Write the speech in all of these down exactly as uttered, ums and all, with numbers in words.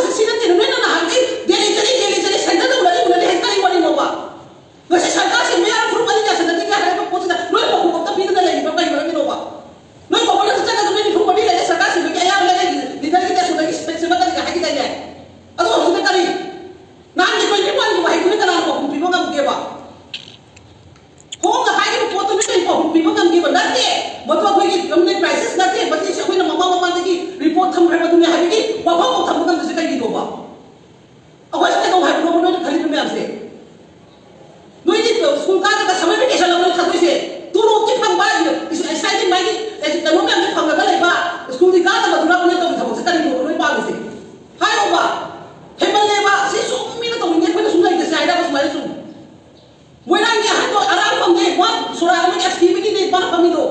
ꯁꯤ ꯅꯠꯇꯦ, ꯅꯣꯏꯅ ꯅꯍꯥꯟꯒꯤ ꯗꯦꯜꯂꯤ ꯆꯠꯂꯤ, ꯗꯦꯜꯂꯤ ꯆꯠꯂꯤ, ꯁꯦꯟꯇꯔꯗ ꯎꯅꯔꯤ, ꯎꯅꯔꯤ ꯍꯥꯏ ꯀꯔꯤ ꯋꯥꯔꯤꯅꯣꯕ? ꯉꯁꯤ ꯁꯔꯀꯥꯔ ꯁꯦꯝꯕ ꯌꯥꯔꯣꯏ, ꯐꯨꯔꯨꯞ ꯑꯅꯤ ꯌꯥꯁꯤꯟꯅꯗꯦ ꯍꯥꯏꯔꯤꯕ ꯄꯣꯠꯁꯤꯗ ꯅꯣꯏ ꯄꯥꯎꯈꯨꯝ ꯑꯝꯇ ꯄꯤꯗꯅ ꯂꯩꯔꯤꯕ ꯀꯔꯤ ꯃꯔꯝꯒꯤꯅꯣꯕ? ꯅꯣꯏ ꯒꯣꯕꯔꯅꯔ ꯆꯠꯂꯒ ꯅꯣꯏ ꯅꯤꯐꯨ ꯃꯔꯤ ꯂꯩꯔꯦ, ꯁꯔꯀꯥꯔ ꯁꯦꯝꯕꯒꯤ ꯑꯌꯥꯕ ꯂꯩꯔꯦ, ꯂꯤꯗꯔꯒꯤ ꯇꯦꯁ ꯁꯨꯗꯒꯤ ꯁꯦꯝꯒꯠꯀꯅꯤꯒ ꯍꯥꯏꯈꯤꯗꯥꯏꯅꯦ? ꯑꯗꯣ ꯍꯧꯖꯤꯛꯅ ꯀꯔꯤ? ꯅꯍꯥꯟꯒꯤ ꯇ꯭ꯋꯦꯟꯇꯤ ꯋꯥꯟꯒꯤ ꯋꯥꯍꯩꯗꯨꯅ ꯀꯅꯥꯅ ꯄꯥꯎꯈꯨꯝ ꯄꯤꯕ ꯉꯝꯒꯦꯕ? ꯍꯣꯝꯗ ꯍꯥꯏꯔꯤꯕ ꯄꯣꯠꯇꯨ ꯅꯣꯏ ꯄꯥꯎꯈꯨꯝ ꯄꯤꯕ ꯉꯝꯒꯦꯕ ꯅꯠꯇꯦ꯫ ꯃꯗꯨ ꯑꯩꯈꯣꯏꯒꯤ ꯀ꯭ꯔꯤꯃꯤꯅꯦꯜ ꯀ꯭ꯔꯥꯏꯁꯤꯁ ꯅꯠꯇꯦ꯫ ꯃꯁꯤꯁꯦ ꯑꯩꯈꯣꯏꯅ ꯃꯃꯥꯡ ꯃꯃꯥꯡꯗꯒꯤ ꯔꯤꯄꯣꯔꯠ ꯊꯝꯈ꯭ꯔꯕꯗꯨꯅꯦ ꯍꯥꯏꯕꯒꯤ ꯋꯥꯐꯝ ꯑꯃ ꯊꯝꯕ ꯉꯝꯗ꯭ꯔꯤꯁꯦ ꯀꯩꯒꯤꯅꯣꯕ? ꯑꯩꯈꯣꯏꯁꯦ ꯀꯩꯗꯧ ꯍꯥꯏꯕꯅꯣꯕ ꯅꯣꯏꯅ ꯈꯜꯂꯤꯕ ꯃꯌꯥꯝꯁꯦ? ꯅꯣꯏꯗꯤ ꯁ꯭ꯀꯨꯜ ꯀꯥꯔꯒ ꯁꯝꯃꯔ ꯚꯦꯀꯦꯁꯟ ꯑꯃ ꯊꯥꯗꯣꯏꯁꯦ, ꯇꯣꯂꯣꯞꯇꯤ ꯐꯪꯕ, ꯉꯁꯥꯏꯒꯤ ꯃꯥꯒꯤ ꯀꯩꯅꯣ ꯃꯌꯥꯝꯁꯦ ꯐꯪꯉꯒ ꯂꯩꯕ, ꯁ꯭ꯀꯨꯜꯗꯤ ꯀꯥꯗꯕꯗꯨꯅ ꯅꯣꯏ ꯇꯧꯔꯤ ꯊꯕꯛꯁꯦ ꯀꯔꯤꯅꯣꯕ ꯅꯣꯏ ꯄꯥꯝꯃꯤꯁꯦ? ꯍꯥꯏꯌꯣꯕ, ꯍꯦꯟꯃꯜꯂꯦꯕ꯫ ꯁꯤ ꯁꯨꯝ ꯃꯤꯅ ꯇꯧꯅꯤꯡꯉꯦ, ꯑꯩꯈꯣꯏꯅ ꯁꯨꯝ ꯂꯩꯒꯁꯦ ꯍꯥꯏꯔꯕ ꯁꯨꯃꯥꯏꯅ ꯁꯨꯝ ꯃꯣꯏꯔꯥꯡꯒꯤ ꯑꯍꯟꯗꯣ ꯑꯔꯥꯡꯐꯝꯅꯦ, ꯃꯥ ꯁꯣꯔꯥ ꯑꯃꯒꯤ ꯑꯦꯁ ꯄꯤ ꯑꯃꯒꯤꯅꯦ ꯃꯥꯅ ꯐꯝꯃꯤꯗꯣ꯫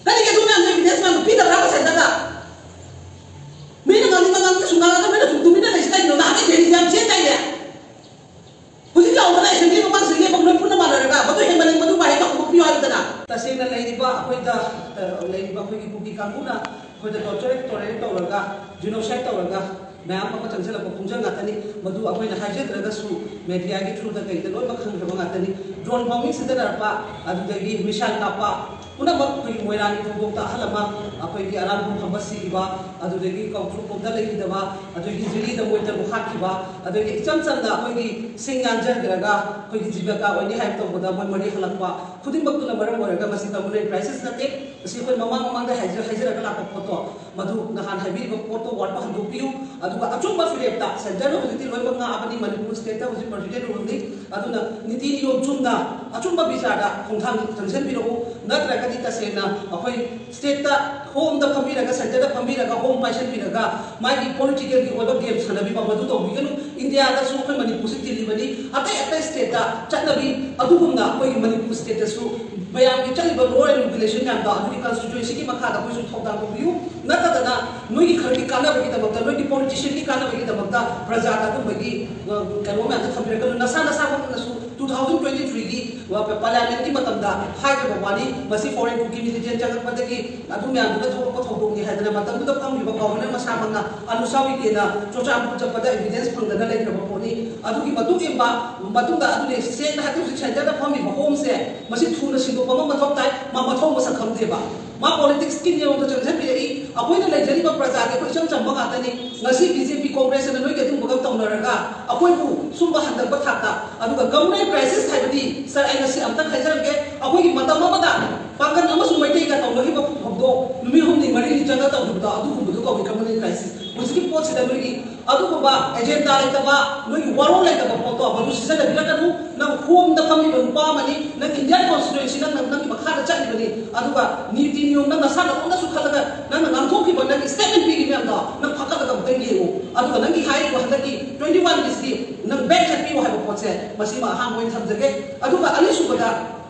ꯀꯔꯤꯒꯤ ꯑꯗꯨ ꯃꯌꯥꯝꯗꯣ ꯏꯕꯤꯗꯦꯟꯁ ꯃꯌꯥꯝꯗꯣ ꯄꯤꯗꯕ꯭ꯔꯥ ꯁꯦꯟꯇꯔꯗ? ꯃꯤꯅ ꯉꯥꯡꯅꯤꯡꯕ ꯉꯥꯡꯅꯤꯡꯕꯁꯨ ꯉꯥꯡꯉꯒ ꯅꯣꯏꯅ ꯁꯨꯝ ꯇꯨꯃꯤꯟꯅ ꯂꯩꯁꯤ ꯀꯩꯒꯤꯅꯣ? ꯅꯍꯥꯟꯒꯩ ꯗꯦꯜꯂꯤꯗ ꯌꯥꯝ ꯆꯦꯟꯗꯥꯏꯅꯦ? ꯍꯧꯖꯤꯛ ꯂꯥꯎꯗꯅ ꯑꯦꯁꯦꯝꯕ꯭ꯂꯤ ꯃꯃꯥꯡꯁꯤꯗ ꯂꯦꯞꯄꯒ ꯅꯣꯏ ꯄꯨꯟꯅ ꯃꯥꯟꯅꯔꯒ ꯃꯗꯨ ꯍꯦꯟꯃꯟꯂꯦ, ꯃꯗꯨ ꯋꯥꯍꯩ ꯈꯛ ꯍꯟꯗꯣꯛꯄꯤꯌꯨ ꯍꯥꯏꯕꯗꯅ꯫ ꯇꯁꯦꯡꯅ ꯂꯩꯔꯤꯕ ꯑꯩꯈꯣꯏꯗ, ꯑ, ꯂꯩꯔꯤꯕ ꯑꯩꯈꯣꯏꯒꯤ ꯀꯨꯀꯤ ꯀꯥꯡꯕꯨꯅ ꯑꯩꯈꯣꯏꯗ ꯇꯣꯔꯆꯔ ꯇꯣꯔꯦꯠ ꯇꯧꯔꯒ, ꯖꯤꯅꯣꯁꯥꯏꯠ ꯇꯧꯔꯒ ꯃꯌꯥꯝ ꯑꯃ ꯆꯪꯁꯤꯜꯂꯛꯄ ꯈꯣꯡꯖꯪ ꯉꯥꯛꯇꯅꯤ꯫ ꯃꯗꯨ ꯑꯩꯈꯣꯏꯅ ꯍꯥꯏꯖꯗ꯭ꯔꯒꯁꯨ ꯃꯦꯗꯤꯌꯥꯒꯤ ꯊ꯭ꯔꯨꯗ ꯀꯩꯗ ꯂꯣꯏꯅꯃꯛ ꯈꯪꯈ꯭ꯔꯕ ꯉꯥꯛꯇꯅꯤ꯫ ꯗ꯭ꯔꯣꯟ ꯕꯣꯝꯕꯤꯡ ꯁꯤꯖꯤꯟꯅꯔꯛꯄ, ꯑꯗꯨꯗꯒꯤ ꯃꯤꯁꯥꯏꯜ ꯀꯥꯞꯄ, ꯄꯨꯝꯅꯃꯛ ꯑꯩꯈꯣꯏꯒꯤ ꯃꯣꯏꯔꯥꯡꯒꯤ ꯊꯧꯗꯣꯛꯇ ꯑꯍꯜ ꯑꯃ ꯑꯩꯈꯣꯏꯒꯤ ꯑꯔꯥꯟꯐꯝ ꯐꯝꯕ ꯁꯤꯈꯤꯕ, ꯑꯗꯨꯗꯒꯤ ꯀꯧꯇ꯭ꯔꯨꯛ ꯂꯣꯝꯗ ꯂꯩꯈꯤꯗꯕ, ꯑꯗꯨꯗꯒꯤ ꯖꯤꯔꯤꯗ ꯃꯣꯏ ꯇꯔꯨꯛ ꯍꯥꯠꯈꯤꯕ, ꯑꯗꯒꯤ ꯏꯆꯝ ꯆꯝꯅ ꯑꯩꯈꯣꯏꯒꯤ ꯁꯤꯡ ꯌꯥꯟꯖꯈ꯭ꯔꯒ ꯑꯩꯈꯣꯏꯒꯤ ꯖꯤꯕꯤꯀꯥ ꯑꯣꯏꯅꯤ ꯍꯥꯏꯕ ꯇꯧꯕꯗ ꯃꯣꯏ ꯃꯔꯤ ꯍꯜꯂꯛꯄ, ꯈꯨꯗꯤꯡꯃꯛꯇꯨꯅ ꯃꯔꯝ ꯑꯣꯏꯔꯒ ꯃꯁꯤ ꯀꯝꯃꯨꯅꯦꯜ ꯀ꯭ꯔꯥꯏꯁꯤꯁ ꯅꯠꯇꯦ꯫ ꯃꯁꯤ ꯑꯩꯈꯣꯏ ꯃꯃꯥꯡ ꯃꯃꯥꯡꯗ ꯍꯥꯏꯖ-, ꯍꯥꯏꯖꯔꯒ ꯂꯥꯛꯄ ꯄꯣꯠꯇꯣ, ꯃꯗꯨ ꯅꯍꯥꯟ ꯍꯥꯏꯕꯤꯔꯤꯕ ꯄꯣꯠꯇꯣ ꯋꯥꯠꯄ ꯍꯟꯗꯣꯛꯄꯤꯌꯨ꯫ ꯑꯗꯨꯒ ꯑꯆꯨꯝꯕ ꯐꯤꯔꯦꯞꯇ ꯁꯦꯟꯇꯔꯅ ꯍꯧꯖꯤꯛꯇꯤ ꯂꯣꯏꯅꯃꯛ ꯉꯥꯛꯑꯕꯅꯤ, ꯃꯅꯤꯄꯨꯔ ꯁ꯭ꯇꯦꯠꯇ ꯍꯧꯖꯤꯛ ꯄ꯭ꯔꯁꯤꯗꯦꯟ ꯔꯨꯜꯅꯤ꯫ ꯑꯗꯨꯅ ꯅꯤꯇꯤ ꯅꯤꯌꯣꯝ ꯆꯨꯝꯅ ꯑꯆꯨꯝꯕ ꯕꯤꯆꯥꯔꯗ ꯈꯣꯡꯊꯥꯡ ꯆꯪꯁꯤꯟꯕꯤꯔꯛꯎ, ꯅꯠꯇ꯭ꯔꯒꯗꯤ ꯇꯁꯦꯡꯅ ꯑꯩꯈꯣꯏ ꯁ꯭ꯇꯦꯠꯇ ꯍꯣꯝꯗ ꯐꯝꯕꯤꯔꯒ, ꯁꯦꯟꯇꯔꯗ ꯐꯝꯕꯤꯔꯒ, ꯍꯣꯝ ꯄꯥꯏꯁꯟꯕꯤꯔꯒ ꯃꯥꯒꯤ ꯄꯣꯂꯤꯇꯤꯀꯦꯜꯒꯤ ꯑꯣꯏꯕ ꯒꯦꯝ ꯁꯥꯟꯅꯕꯤꯕ ꯃꯗꯨ ꯇꯧꯕꯤꯒꯅꯨ꯫ ꯏꯟꯗꯤꯌꯥꯗꯁꯨ ꯑꯩꯈꯣꯏ ꯃꯅꯤꯄꯨꯔꯁꯤ ꯇꯤꯜꯂꯤꯕꯅꯤ, ꯑꯇꯩ ꯑꯇꯩ ꯁ꯭ꯇꯦꯠꯇ ꯆꯠꯅꯕꯤ ꯑꯗꯨꯒꯨꯝꯅ ꯑꯩꯈꯣꯏꯒꯤ ꯃꯅꯤꯄꯨꯔ ꯁ꯭ꯇꯦꯠꯇꯁꯨ ꯃꯌꯥꯝꯒꯤ ꯆꯠꯂꯤꯕ ꯂꯣ ꯑꯦꯟ ꯔꯤꯒꯨꯂꯦꯁꯟ ꯃꯌꯥꯝꯗꯣ ꯑꯗꯨꯒꯤ ꯀꯟꯁꯇꯤꯇ꯭ꯌꯨꯑꯦꯟꯁꯤꯒꯤ ꯃꯈꯥꯗ ꯑꯩꯈꯣꯏꯁꯨ ꯊꯧꯗꯥꯡ ꯂꯧꯕꯤꯌꯨ꯫ ꯅꯠꯇꯗꯅ ꯅꯣꯏꯒꯤ ꯈꯔꯒꯤ ꯀꯥꯟꯅꯕꯒꯤꯗꯃꯛꯇ, ꯅꯣꯏꯒꯤ ꯄꯣꯂꯤꯇꯤꯁꯤꯌꯟꯒꯤ ꯀꯥꯟꯅꯕꯒꯤꯗꯃꯛꯇ ꯄ꯭ꯔꯖꯥꯗ ꯑꯗꯨꯝꯕꯒꯤ, ꯑ, ꯀꯩꯅꯣ ꯃꯌꯥꯝꯗꯣ ꯊꯝꯕꯤꯔꯛꯀꯅꯨ꯫ ꯅꯁꯥ ꯅꯁꯥꯃꯛꯅꯁꯨ ꯇꯨ ꯊꯥꯎꯖꯟ ꯇ꯭ꯋꯦꯟꯇꯤ ꯊ꯭ꯔꯤꯒꯤ ꯄꯥꯔꯂꯤꯌꯥꯃꯦꯟꯒꯤ ꯃꯇꯝꯗ ꯍꯥꯏꯈ꯭ꯔꯕ ꯋꯥꯅꯤ, ꯃꯁꯤ ꯐꯣꯔꯦꯟ ꯀꯨꯀꯤ ꯃꯤꯂꯤꯇꯦꯟ ꯆꯪꯉꯛꯄꯗꯒꯤ ꯑꯗꯨ ꯃꯌꯥꯝꯗꯨꯅ ꯊꯣꯛꯂꯛꯄ ꯊꯧꯗꯣꯛꯅꯤ ꯍꯥꯏ꯫ ꯑꯗꯨꯅ ꯃꯇꯝꯗꯨꯗ ꯐꯝꯈꯤꯕ ꯒꯚꯔꯅꯔ ꯃꯁꯥꯃꯛꯅ ꯑꯅꯨꯁꯥ ꯎꯏꯀꯦꯅ ꯆꯨꯔꯆꯥꯟꯄꯨꯔ ꯆꯠꯄꯗ ꯏꯚꯤꯗꯦꯟꯁ ꯐꯪꯗꯅ ꯂꯩꯈ꯭ꯔꯕ ꯄꯣꯠꯅꯤ꯫ ꯑꯗꯨꯒꯤ ꯃꯇꯨꯡ ꯏꯟꯕ ꯃꯇꯨꯡꯗ ꯑꯗꯨꯅꯤ ꯁꯦꯡꯅ ꯍꯥꯏꯗꯣꯛꯁꯤ, ꯁꯦꯟꯇꯔꯗ ꯐꯝꯃꯤꯕ ꯍꯣꯝꯁꯦ ꯃꯁꯤ ꯊꯨꯅ ꯁꯤꯟꯗꯣꯛꯄ ꯑꯃ ꯃꯊꯧ ꯇꯥꯏ꯫ ꯃꯥ ꯃꯊꯧ ꯃꯁꯛ ꯈꯪꯗꯦꯕ꯫ ꯃꯥ ꯄꯣꯂꯤꯇꯤꯛꯁꯀꯤ ꯅꯤꯌꯣꯝꯗ ꯆꯪꯁꯤꯟꯕꯤꯔꯛꯏ꯫ ꯑꯩꯈꯣꯏꯅ ꯂꯩꯖꯔꯤꯕ ꯄ꯭ꯔꯖꯥꯗꯤ ꯑꯩꯈꯣꯏ ꯏꯆꯝ ꯆꯝꯕ ꯉꯥꯛꯇꯅꯤ꯫ ꯉꯁꯤ ꯕꯤ ꯖꯦ ꯄꯤ, ꯀꯣꯡꯒ꯭ꯔꯦꯁ ꯑꯅ ꯅꯣꯏꯒꯤ ꯑꯗꯨꯒꯨꯝꯕꯒ ꯇꯧꯅꯔꯒ ꯑꯩꯈꯣꯏꯕꯨ ꯁꯨꯝꯕ ꯍꯟꯊꯕ ꯊꯥꯛꯇ, ꯑꯗꯨꯒ ꯀꯝꯃꯨꯅꯦꯜ ꯀ꯭ꯔꯥꯏꯁꯤꯁ ꯍꯥꯏꯕꯗꯤ, ꯁꯥꯔ, ꯑꯩ ꯉꯁꯤ ꯑꯝꯇꯪ ꯍꯥꯏꯖꯔꯝꯒꯦ, ꯑꯩꯈꯣꯏꯒꯤ ꯃꯇꯝ ꯑꯃꯗ ꯄꯥꯡꯒꯜ ꯑꯃꯁꯨꯡ ꯃꯩꯇꯩꯒ ꯇꯧꯅꯈꯤꯕ ꯊꯧꯗꯣꯛ ꯅꯨꯃꯤꯠ ꯍꯨꯝꯅꯤ ꯃꯔꯤꯅꯤ ꯆꯪꯉ ꯇꯧꯈꯤꯕꯗꯣ, ꯑꯗꯨꯒꯨꯝꯕꯗꯨ ꯀꯧꯏ ꯀꯝꯃꯨꯅꯦꯜ ꯀ꯭ꯔꯥꯏꯁꯤꯁ꯫ ꯍꯧꯖꯤꯛꯀꯤ ꯄꯣꯠꯁꯤꯗ ꯅꯣꯏꯒꯤ ꯑꯗꯨꯒꯨꯝꯕ ꯑꯦꯖꯦꯟꯗꯥ ꯂꯩꯇꯕ, ꯅꯣꯏꯒꯤ ꯋꯥꯔꯣꯜ ꯂꯩꯇꯕ ꯄꯣꯠꯇꯣ ꯃꯗꯨ ꯁꯤꯖꯤꯟꯅꯕꯤꯔꯛꯀꯅꯨ꯫ ꯅꯪ ꯍꯣꯝꯗ ꯐꯝꯃꯤꯕ ꯅꯨꯄꯥ ꯑꯃꯅꯤ, ꯅꯪ ꯏꯟꯗꯤꯌꯥꯟ ꯀꯣꯟꯁꯇꯤꯇ꯭ꯌꯨꯁꯟ ꯅꯪ, ꯅꯪꯒꯤ ꯃꯈꯥꯗ ꯆꯠꯂꯤꯕꯅꯤ, ꯑꯗꯨꯒ ꯅꯤꯇꯤ ꯅꯤꯌꯣꯝ ꯅꯪ ꯅꯁꯥ ꯅꯇꯣꯝꯇꯁꯨ ꯈꯜꯂꯒ ꯅꯪꯅ ꯉꯥꯡꯊꯣꯛꯈꯤꯕ, ꯅꯪꯒꯤ ꯁ꯭ꯇꯦꯠꯃꯦꯟ ꯄꯤꯔꯤ ꯃꯌꯥꯝꯗꯣ ꯅꯪ ꯐꯒꯠꯂꯒ ꯑꯝꯇꯪ ꯌꯦꯡꯉꯨ꯫ ꯑꯗꯨꯒ ꯅꯪꯒꯤ ꯍꯥꯏꯔꯤꯕ ꯍꯟꯗꯛꯀꯤ ꯇ꯭ꯋꯦꯟꯇꯤ ꯋꯥꯟꯒꯤꯁꯤꯗꯤ ꯅꯪ ꯕꯦꯛ ꯆꯠꯄꯤꯌꯨ ꯍꯥꯏꯕ ꯄꯣꯠꯁꯦ, ꯃꯁꯤꯃ ꯑꯍꯥꯟꯕ ꯑꯣꯏꯅ ꯊꯝꯖꯒꯦ꯫ ꯑꯗꯨꯒ ꯑꯅꯤꯁꯨꯕꯗ,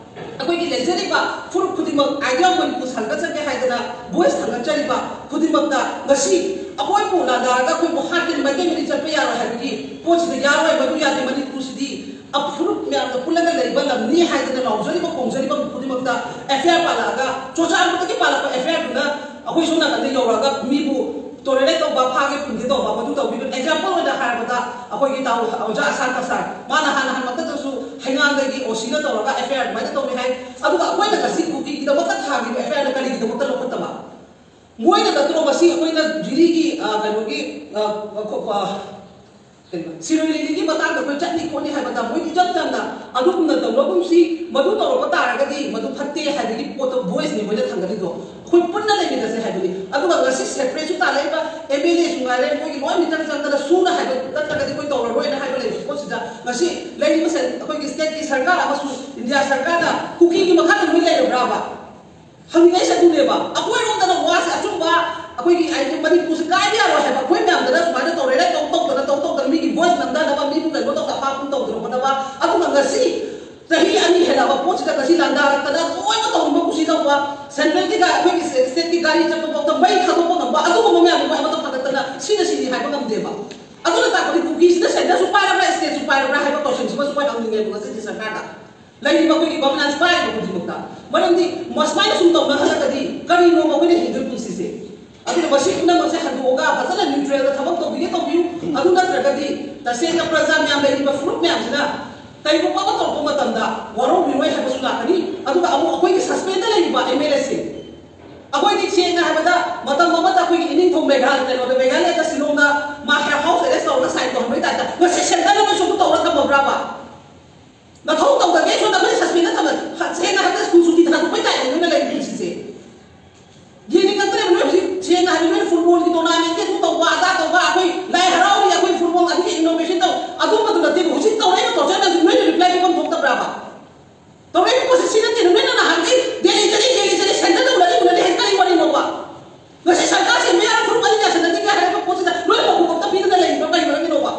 ꯑꯩꯈꯣꯏꯒꯤ ꯂꯩꯖꯔꯤꯕ ꯐꯨꯔꯨꯞ ꯈꯨꯗꯤꯡꯃꯛ ꯑꯥꯏꯗꯤꯌꯥ ꯃꯅꯤꯄꯨꯔ ꯁꯪꯒ ꯆꯠꯀꯦ ꯍꯥꯏꯗꯅ ꯚꯣꯏꯁ ꯊꯥꯡꯒꯠꯆꯔꯤꯕ ꯈꯨꯗꯤꯡꯃꯛꯇ ꯉꯁꯤ ꯑꯩꯈꯣꯏꯕꯨ ꯂꯥꯟꯗꯥꯔꯒ ꯑꯩꯈꯣꯏꯕꯨ ꯍꯥꯠꯀꯅꯤ, ꯃꯩꯇꯩ ꯃꯔꯤ ꯆꯠꯄ ꯌꯥꯔꯣꯏ ꯍꯥꯏꯕꯒꯤ ꯄꯣꯠꯁꯤꯗ ꯌꯥꯔꯣꯏ, ꯃꯗꯨ ꯌꯥꯗꯦ꯫ ꯃꯅꯤꯄꯨꯔꯁꯤꯗꯤ ꯐꯨꯔꯨꯞ ꯃꯌꯥꯝꯒ ꯄꯨꯜꯂꯒ ꯂꯩꯕ ꯂꯝꯅꯤ ꯍꯥꯏꯗꯅ ꯂꯥꯎꯖꯔꯤꯕ ꯈꯣꯡꯖꯔꯤꯕ ꯈꯨꯗꯤꯡꯃꯛꯇ ꯑꯦꯐ ꯑꯥꯏ ꯑꯥꯔ ꯄꯥꯜꯂꯛꯑꯒ, ꯆꯨꯔꯆꯥꯟꯄꯨꯔꯗꯒꯤ ꯄꯥꯜꯂꯛꯄ ꯑꯦꯐ ꯑꯥꯏ ꯑꯥꯔꯗꯨꯅ ꯑꯩꯈꯣꯏ ꯁꯣꯝ ꯅꯥꯀꯟꯗ ꯌꯧꯔꯛꯑꯒ ꯃꯤꯕꯨ ꯇꯣꯔꯦꯔꯦꯠ ꯇꯧꯕ, ꯐꯥꯒꯦ ꯄꯨꯟꯒꯦ ꯇꯧꯕ, ꯃꯗꯨ ꯇꯧꯕꯤꯕ꯫ ꯑꯦꯛꯖꯥꯝꯄꯜ ꯑꯣꯏꯅ ꯍꯥꯏꯔꯕꯗ, ꯑꯩꯈꯣꯏꯒꯤ ꯇꯥꯎ ꯑꯣꯖꯥ ꯑꯁꯥꯟ ꯀꯁꯥꯔ, ꯃꯥꯅ ꯍꯥꯟꯅ ꯍꯥꯟꯕꯗꯁꯨ ꯍꯩꯉꯥꯡꯗꯒꯤ ꯑꯣ ꯁꯤꯅ ꯇꯧꯔꯒ ꯑꯦꯐ ꯑꯥꯏ ꯑꯥꯔ ꯑꯗꯨꯃꯥꯏꯅ ꯇꯧꯅꯤ ꯍꯥꯏ꯫ ꯑꯗꯨꯒ ꯑꯩꯈꯣꯏꯅ ꯉꯁꯤ ꯀꯨꯀꯤꯒꯤꯗꯃꯛꯇ ꯊꯥꯈꯤꯕ ꯑꯦꯐ ꯑꯥꯏ ꯑꯥꯔꯅ ꯀꯔꯤꯒꯤꯗꯃꯛꯇ ꯂꯧꯈꯠꯇꯕ? ꯃꯣꯏꯅ ꯅꯠꯇ꯭ꯔꯣ ꯉꯁꯤ ꯑꯩꯈꯣꯏꯅ ꯖꯤꯔꯤꯒꯤ, ꯑ, ꯀꯩꯅꯣꯒꯤ, ꯑ, ꯑ, ꯈꯣ-, ꯑ, ꯀꯩꯅꯣ, ꯁꯤꯔꯣꯏ ꯂꯤꯂꯤꯒꯤ ꯃꯇꯥꯡꯗ ꯑꯩꯈꯣꯏ ꯆꯠꯅꯤ ꯈꯣꯠꯅꯤ ꯍꯥꯏꯕꯗ ꯃꯣꯏꯗꯤ ꯏꯆꯝ ꯆꯝꯅ ꯑꯗꯨꯒꯨꯝꯅ ꯇꯧꯔꯒꯨꯝꯁꯤ, ꯃꯗꯨ ꯇꯧꯔꯛꯄ ꯇꯥꯔꯒꯗꯤ ꯃꯗꯨ ꯐꯠꯇꯦ ꯍꯥꯏꯕꯒꯤ ꯄꯣꯠꯇꯣ, ꯚꯣꯏꯁꯅꯤ ꯃꯣꯏꯅ ꯊꯥꯡꯒꯠꯂꯤꯗꯣ꯫ ꯑꯩꯈꯣꯏ ꯄꯨꯟꯅ ꯂꯩꯃꯤꯟꯅꯁꯦ ꯍꯥꯏꯕꯅꯤ꯫ ꯑꯗꯨꯒ ꯉꯁꯤ ꯁꯦꯄꯔꯦꯠꯁꯨ ꯇꯥꯜꯂꯛꯏꯕ ꯑꯦꯝ ꯑꯦꯜ ꯑꯦꯁꯨ ꯉꯥꯏꯔꯦ, ꯃꯣꯏꯒꯤ ꯂꯣꯏ ꯃꯤꯇꯔ ꯆꯪꯗꯅ ꯁꯨꯅ ꯍꯥꯏꯕ ꯅꯠꯇ꯭ꯔꯒꯗꯤ ꯑꯩꯈꯣꯏ ꯇꯧꯔꯔꯣꯏꯅ ꯍꯥꯏꯕ ꯂꯩꯕ ꯄꯣꯠꯁꯤꯗ, ꯉꯁꯤ ꯂꯩꯔꯤꯕ ꯁꯦꯟ-, ꯑꯩꯈꯣꯏꯒꯤ ꯁ꯭ꯇꯦꯠꯀꯤ ꯁꯔꯀꯥꯔ ꯑꯃꯁꯨꯡ ꯏꯟꯗꯤꯌꯥ ꯁꯔꯀꯥꯔꯅ ꯀꯨꯀꯤꯒꯤ ꯃꯈꯥꯗ ꯂꯣꯏ ꯂꯩꯔꯕ꯭ꯔꯥꯕ? ꯍꯪꯅꯤꯡꯉꯩꯁꯦ ꯑꯗꯨꯅꯦꯕ꯫ ꯑꯩꯈꯣꯏꯔꯣꯝꯗꯅ ꯋꯥꯁꯦ ꯑꯆꯨꯝꯕ, ꯑꯩꯈꯣꯏꯒꯤ ꯍꯥꯏꯗꯤ ꯃꯅꯤꯄꯨꯔꯁꯦ ꯀꯥꯏꯕ ꯌꯥꯔꯣꯏ ꯍꯥꯏꯕ, ꯑꯩꯈꯣꯏ ꯃꯌꯥꯝꯗꯅ ꯁꯨꯃꯥꯏꯅ ꯇꯧꯔꯦ, ꯇꯧ ꯇꯧꯗꯅ, ꯇꯧ ꯇꯧꯗꯅ, ꯃꯤꯒꯤ ꯚꯣꯏꯁ ꯅꯝꯊꯅꯕ, ꯃꯤꯕꯨ ꯀꯩꯅꯣ ꯇꯧꯗ, ꯑꯐꯥ ꯑꯐꯨꯝ ꯇꯧꯗꯅ ꯈꯣꯠꯅꯕ꯫ ꯑꯗꯨꯒ ꯉꯁꯤ ꯆꯍꯤ ꯑꯅꯤ ꯍꯦꯜꯂꯛꯑꯕ ꯄꯣꯠꯁꯤꯗ ꯉꯁꯤ ꯂꯥꯟꯗꯥꯔꯛꯇꯅ ꯂꯣꯏꯅ ꯇꯧꯅꯤꯡꯕ ꯀꯨꯁꯤ ꯇꯧꯕ, ꯁꯦꯟꯇ꯭ꯔꯦꯜꯒꯤ ꯒꯥ-, ꯑꯩꯈꯣꯏꯒꯤ ꯁ꯭ꯇꯦ-, ꯁ꯭ꯇꯦꯠꯀꯤ ꯒꯥꯔꯤ ꯆꯠꯄ ꯐꯥꯎꯗ ꯃꯩ ꯊꯥꯗꯣꯛꯄ ꯉꯝꯕ, ꯑꯗꯨꯒꯨꯝꯕ ꯃꯌꯥꯝꯗꯣ ꯃꯣꯏ ꯑꯃꯠꯇ ꯐꯒꯠꯇꯅ ꯁꯤꯅ ꯁꯤꯅꯤ ꯍꯥꯏꯕ ꯉꯝꯗꯦꯕ꯫ ꯑꯗꯨꯅ ꯇꯥꯛꯄꯗꯤ ꯀꯨꯀꯤꯁꯤꯅ ꯁꯦꯟꯇꯔꯁꯨ ꯄꯥꯏꯔꯕ꯭ꯔꯥ, ꯁ꯭ꯇꯦꯠꯁꯨ ꯄꯥꯏꯔꯕ꯭ꯔꯥ ꯍꯥꯏꯕ ꯀꯣꯏꯁꯟꯁꯤꯃꯁꯨ ꯑꯩꯈꯣꯏ ꯍꯪꯅꯤꯡꯉꯦꯕ ꯉꯁꯤꯗꯤ ꯁꯔꯀꯥꯔꯗ꯫ ꯂꯩꯔꯤꯕ ꯑꯩꯈꯣꯏꯒꯤ ꯒꯣꯚꯔꯅꯦꯟꯁ ꯄꯥꯏꯔꯤꯕ ꯈꯨꯗꯤꯡꯃꯛꯇ꯫ ꯃꯔꯝꯗꯤ ꯃꯁꯨꯃꯥꯏꯅ ꯁꯨꯝ ꯇꯧꯅꯍꯜꯂꯒꯗꯤ ꯀꯔꯤꯅꯣꯕ ꯑꯩꯈꯣꯏꯅ ꯍꯤꯡꯗꯣꯏ ꯄꯨꯟꯁꯤꯁꯦ? ꯑꯗꯨꯅ ꯃꯁꯤ ꯄꯨꯝꯅꯃꯛꯁꯦ ꯍꯟꯗꯣꯛꯑꯒ ꯐꯖꯅ ꯅ꯭ꯌꯨꯇ꯭ꯔꯦꯜꯗ ꯊꯕꯛ ꯇꯧꯕꯤꯒꯦ ꯇꯧꯕꯤꯌꯨ꯫ ꯑꯗꯨ ꯅꯠꯇ꯭ꯔꯒꯗꯤ ꯇꯁꯦꯡꯅ ꯄ꯭ꯔꯖꯥ ꯃꯌꯥꯝ ꯂꯩꯔꯤꯕ ꯐꯨꯔꯨꯞ ꯃꯌꯥꯝꯁꯤꯅ ꯀꯩꯒꯨꯝꯕ ꯑꯃ ꯇꯧꯔꯛꯄ ꯃꯇꯝꯗ ꯋꯥꯔꯧꯕꯤꯔꯣꯏ ꯍꯥꯏꯕꯁꯨ ꯂꯥꯛꯀꯅꯤ꯫ ꯑꯗꯨꯒ ꯑꯃꯨꯛ ꯑꯩꯈꯣꯏꯒꯤ ꯁꯁꯄꯦꯟꯗ ꯂꯩꯔꯤꯕ ꯑꯦꯝ ꯑꯦꯜ ꯑꯦꯁꯤꯡ, ꯑꯩꯈꯣꯏꯗꯤ ꯁꯦꯡꯅ ꯍꯥꯏꯕꯗ ꯃꯇꯝ ꯑꯃꯗ ꯑꯩꯈꯣꯏꯒꯤ ꯏꯅꯤꯡꯊꯧ ꯃꯦꯘꯥꯂ ꯀꯩꯅꯣꯗ ꯃꯦꯘꯥꯂꯌꯥꯗ ꯁꯤꯂꯣꯡꯗ ꯃꯥ ꯍꯥꯎꯁ ꯑꯦꯔꯦꯁ ꯇꯧꯔꯒ ꯁꯥꯏꯟ ꯇꯧꯍꯟꯕꯒꯤ ꯇꯥꯏꯞꯇ ꯉꯁꯤ ꯁꯦꯟꯇꯔꯅ ꯅꯣꯏꯁꯨ ꯑꯗꯨ ꯇꯧꯔ ꯊꯝꯃꯕ꯭ꯔꯥꯕ? ꯅꯊꯧ ꯇꯧꯗꯒꯦ ꯁꯣꯝꯗ ꯑꯩꯈꯣꯏ ꯁꯁꯄꯦꯟꯗ ꯊꯝꯃ ꯁꯦꯡꯅ ꯍꯥꯏꯕꯗ ꯁ꯭ꯀꯨꯜ ꯁꯨꯇꯤ ꯊꯥꯗꯣꯛꯄꯩ ꯇꯥꯏꯞꯇ ꯅꯣꯏꯅ ꯂꯩꯔꯤ ꯄꯨꯟꯁꯤꯁꯦ꯫ ꯌꯦꯡꯅꯤꯡꯉꯛꯇ꯭ꯔꯦꯕ ꯅꯣꯏ ꯍꯧꯖꯤꯛ ꯁꯦꯡꯅ ꯍꯥꯏꯕ ꯅꯣꯏ ꯐꯨꯠꯕꯣꯜꯒꯤ ꯇꯣꯔꯅꯥꯃꯦꯟꯒꯤ ꯑꯗꯨ ꯇꯧꯕ ꯑꯗꯥ ꯇꯧꯕ ꯑꯩꯈꯣꯏ ꯂꯥꯏ ꯍꯔꯥꯎꯔꯤ ꯑꯩꯈꯣꯏ ꯐꯨꯠꯕꯣꯜ ꯑꯗꯨꯒꯤ ꯏꯅꯣꯒ꯭ꯔꯦꯁꯟ ꯇꯧ ꯑꯗꯨꯝꯕꯗꯨ ꯅꯠꯇꯦꯕ ꯍꯧꯖꯤꯛ ꯇꯧꯔꯛꯏꯕ ꯇꯣꯔꯆꯔ ꯃꯌꯥꯝꯁꯤ ꯅꯣꯏꯅ ꯔꯤꯄ꯭ꯂꯥꯏ ꯄꯤꯐꯝ ꯊꯣꯛꯇꯕ꯭ꯔꯥꯕ? ꯇꯧꯔꯛꯏꯕ ꯄꯣꯠꯁꯤ ꯁꯤ ꯅꯠꯇꯦ ꯅꯣꯏꯅ ꯅꯍꯥꯟꯒꯤ ꯗꯦꯜꯂꯤ ꯆꯠꯂꯤ ꯗꯦꯜꯂꯤ ꯆꯠꯂꯤ ꯁꯦꯟꯇꯔꯗ ꯎꯅꯔꯤ ꯎꯅꯔꯤ ꯍꯦꯛ ꯀꯔꯤ ꯋꯥꯔꯤꯅꯣꯕ? ꯉꯁꯤ ꯁꯔꯀꯥꯔ ꯁꯦꯝꯕ ꯌꯥꯔ ꯐꯨꯔꯨꯞ ꯑꯅꯤ ꯌꯥꯁꯤꯟꯅꯗꯦ ꯀꯥꯏ ꯍꯥꯏꯔꯛꯄ ꯄꯣꯠꯁꯤꯗ ꯅꯣꯏ ꯄꯥꯎꯈꯨꯝ ꯑꯝꯇ ꯄꯤꯗꯅ ꯂꯩꯔꯤꯕ ꯀꯔꯤ ꯃꯔꯝꯒꯤꯅꯣꯕ?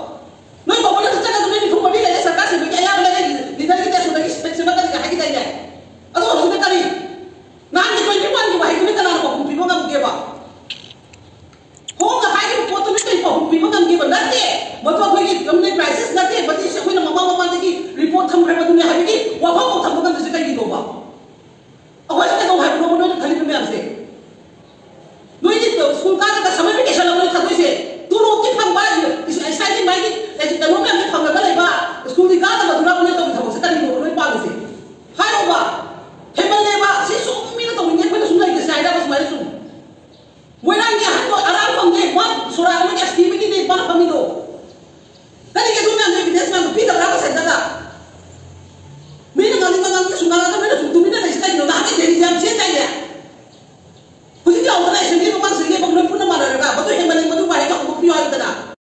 ꯅꯣꯏ ꯒꯣꯕꯔꯅꯔ ꯆꯠꯂꯒ ꯅꯣꯏ ꯅꯤꯐꯨ ꯃꯔꯤ ꯂꯩꯔꯦ ꯁꯔꯀꯥꯔ ꯁꯦꯝꯕꯒꯤ ꯑꯌꯥꯕ ꯂꯩꯔꯦ ꯂꯤꯗꯔꯒꯤꯗꯤ ꯑꯁꯣꯝꯗꯒꯤ ꯁꯦꯝꯃꯛꯀꯅꯤꯒ ꯍꯥꯏꯈꯤꯗꯥꯏꯅꯦ? ꯑꯗꯣ ꯍꯧꯖꯤꯛꯅ ꯀꯔꯤ? ꯅꯍꯥꯟꯒꯤ ꯇ꯭ꯋꯦꯟꯇꯤ ꯋꯥꯟꯒꯤ ꯋꯥꯍꯩꯗꯨꯅ ꯀꯅꯥꯅ ꯄꯥꯎꯈꯨꯝ ꯄꯤꯕ ꯉꯝꯒꯦꯕ? ꯍꯣꯝꯅ ꯍꯥꯏꯔꯤꯕ ꯄꯣꯠꯇꯨꯅ ꯀꯔꯤ ꯄꯥꯎꯈꯨꯝ ꯄꯤꯕ ꯉꯝꯒꯦꯕ? ꯅꯠꯇꯦ, ꯃꯗꯨ ꯑꯩꯈꯣꯏꯒꯤ ꯀ꯭ꯔꯥꯏꯁꯤꯁ ꯅꯠꯇꯦ, ꯃꯁꯤꯁꯦ ꯑꯩꯈꯣꯏꯅ ꯃꯃꯥꯡ ꯃꯃꯥꯡꯗꯒꯤ ꯔꯤꯄꯣꯔꯠ ꯊꯝꯈ꯭ꯔꯕꯗꯨꯅꯦ ꯍꯥꯏꯕꯒꯤ ꯋꯥꯐꯝ ꯑꯃ ꯊꯝꯕ ꯉꯝꯗ꯭ꯔꯤꯁꯦ ꯀꯩꯒꯤꯅꯣꯕ? ꯑꯩꯈꯣꯏꯁꯦ ꯀꯩꯗꯧ ꯍꯥꯏꯕꯅꯣꯕ ꯅꯣꯏꯅ ꯈꯜꯂꯤꯕ ꯃꯌꯥꯝꯁꯦ?